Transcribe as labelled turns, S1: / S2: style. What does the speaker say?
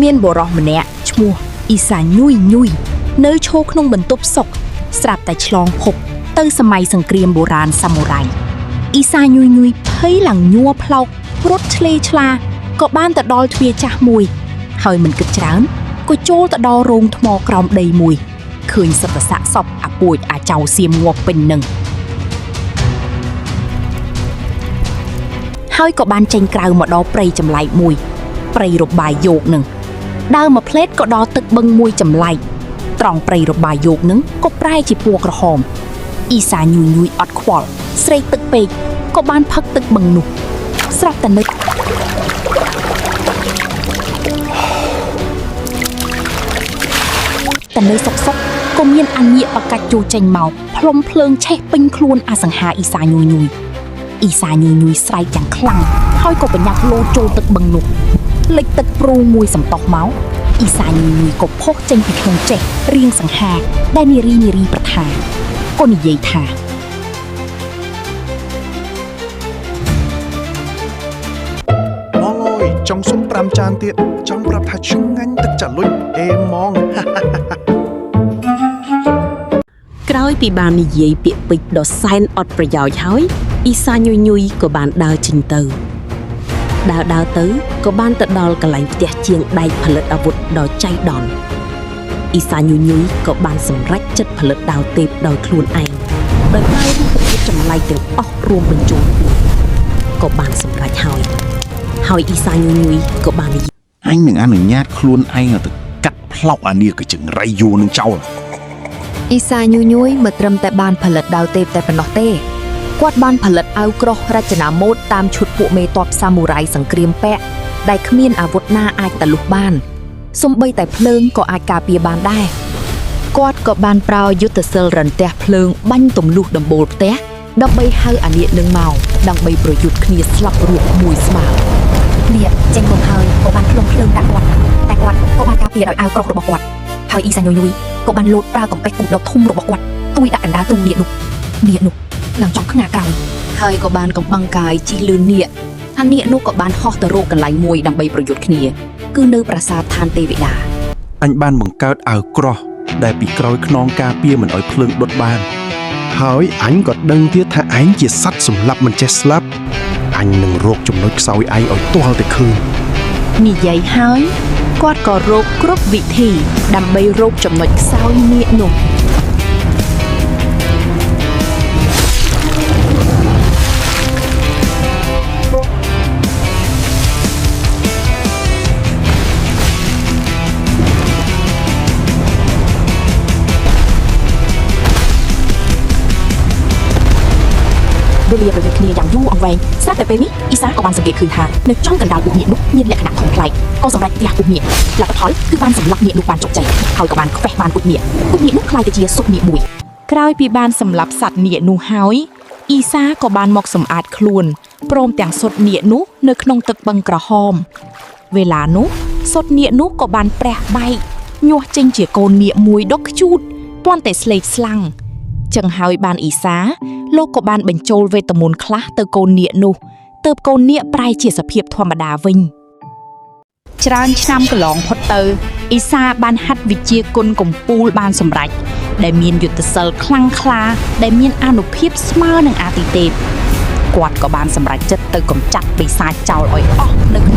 S1: មានបុរសម្នាក់ឈ្មោះអ៊ីសាញុយញុយនៅឈរក្នុងបន្ទប់សុកស្រាប់តែឆ្លងភពទៅសម័យសង្គ្រាមបុរាណសាមូរ៉ៃអ៊ីសាញុយញុយភ័យឡើងញ័រផ្លោករត់ឆ្លេឆ្លាក៏បានទៅដល់ទ្វារចាស់មួយ ហើយមិនគិតច្រើនក៏ចូលទៅដល់រោងថ្មក្រោមដីមួយឃើញសិទ្ធិសាកសពអាពួចអាចៅសៀមងាប់ពេញនឹងហើយក៏បានចេញក្រៅមកដល់ព្រៃចម្លែកមួយ ព្រៃរបាយយោគនឹងដើរមកផ្លេតក៏ដល់ទឹកបឹងមួយចម្លែកត្រង់ព្រៃរបាយយោគនឹងក៏ប្រែជាពណ៌ក្រហមអ៊ីសាញុយញុយអត់ខ្វល់ស្រេកទឹកពេកក៏បានផឹកទឹកបឹងនោះស្រាប់តែនឹកតែនៅសុកសុកក៏មានអាញាកបកាច់ចូលចេញមកផ្លុំភ្លើងឆេះពេញខ្លួនអាសង្ហាអ៊ីសាញុយញុយអ៊ីសាញុយញុយស្រែកយ៉ាងខ្លាំងហើយក៏ប្រញាប់លោតចូលទឹកបឹងនោះ លិចទឹកព្រូមួយសំតោះមកអ៊ីសាញូយញូយក៏ផុសចេញពីក្នុងចេះរៀងសង្ហាដែលនារីនារីប្រថាក៏និយាយថា
S2: បងអើយចង់សុំ5ចានទៀតចង់ប្រាប់ថាឆ្ងាញ់ទឹកចាលុចអេហ្មង
S3: ក្រោយពីបាននិយាយពាក្យពេចន៍ដ៏សែនអត់ប្រយោជន៍ហើយអ៊ីសាញុយញុយក៏បានដើរចេញទៅដើរដើរទៅក៏បានទៅដល់កន្លែងផ្ទះជាងដែកផលិតអាវុធដ៏ចៃដន្យអ៊ីសាញុយញុយក៏បានសម្រេចចិត្តផលិតដាវទេពដោយខ្លួនឯងដោយប្រើរូបភាពចម្លែកទាំងអស់រួមបញ្ចូលគ្នាក៏បានសម្រេចហើយហើយអ៊ីសាញុយញុយក៏បាននិយាយ
S4: អញនឹងអនុញ្ញាតខ្លួនឯងឲ្យទៅកាត់ផ្លោកអានេះក៏ចង្រៃយួរនឹងចោល
S5: អ៊ីសាញុយញុយមិនត្រឹមតែបានផលិតដាវទេពតែប៉ុណ្ណោះទេគាត់បានផលិតអាវក្រោះរចនាម៉ូដតាមឈុតពួកមេតបសាមូរ៉ៃសង្គ្រាមពាក់ដែលគ្មានអាវុធណាអាចតលុះបានសូម្បីតែភ្លើងក៏អាចការពារបានដែរគាត់ក៏បានប្រើយុទ្ធសិលរន្ទះភ្លើងបាញ់ទម្លុះដំបូលផ្ទះដើម្បីហៅអានាគនឹងមកដើម្បីប្រយុទ្ធគ្នាស្លាប់រស់មួយស្មើ
S6: នាគចេញមកហើយក៏បានផ្លុំភ្លើងដាក់គាត់តែគាត់ក៏បានការពារដោយអាវក្រោះរបស់គាត់ហើយអ៊ីសាញុយញុយក៏បានលោតប្រើកំពេះពូកដ៏ធំរបស់គាត់ទួយដាក់កណ្ដាលទ្រូងនាគនោះនាគនោះឡើងចង់ខ្ងាក្រោយ
S1: ហើយក៏បានកំបាំងកាយជិះលឿននាគអានាគនោះក៏បានហោះទៅរកកន្លែងមួយដើម្បីប្រយុទ្ធគ្នា គឺនៅប្រាសាទឋានទេវតា
S2: អញបានបង្កើតអាវក្រោះដែលពីក្រោយខ្នងការពារមិនឲ្យភ្លើងដុតបាន
S7: ហើយអញក៏ដឹងទៀតថាឯងជាសត្វសម្លាប់មិនចេះស្លាប់អញនឹងរកចំណុចខ្សោយឯងឲ្យទាល់តែឃើញ
S1: និយាយហើយគាត់ក៏រកគ្រប់វិធីដើម្បីរកចំណុចខ្សោយនាគនោះ
S6: វេលាប្រយុទ្ធគ្នាយ៉ាងយូរអង្វែងស្រាប់តែពេលនេះអ៊ីសាក៏បានសង្កេតឃើញថានៅចំកណ្ដាលពួកនាគនោះមានលក្ខណៈធំប្លែកក៏សម្រេចទះពួកនាគលទ្ធផលគឺបានសម្លាប់នាគនោះបានជោគជ័យហើយក៏បានខ្វេះបានពួកនាគពួកនាគនោះក្លាយទៅជាសុខនាគមួយ
S1: ក្រោយពីបានសម្លាប់សត្វនាគនោះហើយអ៊ីសាក៏បានមកសម្អាតខ្លួនព្រមទាំងសុទ្ធនាគនោះនៅក្នុងទឹកបឹងក្រហម វេលានោះសុទ្ធនាគនោះក៏បានប្រះបែកញាស់ចេញជាកូននាគមួយដ៏ខ្ជូតពាន់តែស្លេកស្លាំងចឹងហើយបានអ៊ីសាលោកក៏បានបញ្ចូលវេទមន្តខ្លះទៅកូននាគនោះទើបកូននាគប្រែជាសភាពធម្មតាវិញ ច្រើនឆ្នាំកន្លងផុតទៅអ៊ីសាបានហាត់វិជ្ជាគុណកំពូលបានសម្រេចដែលមានយុទ្ធសិលខ្លាំងក្លាដែលមានអានុភាពស្មើនឹងអាទិទេពគាត់ក៏បានសម្រេចចិត្តទៅកម្ចាត់បិសាចចោលឲ្យអស់នៅក្នុង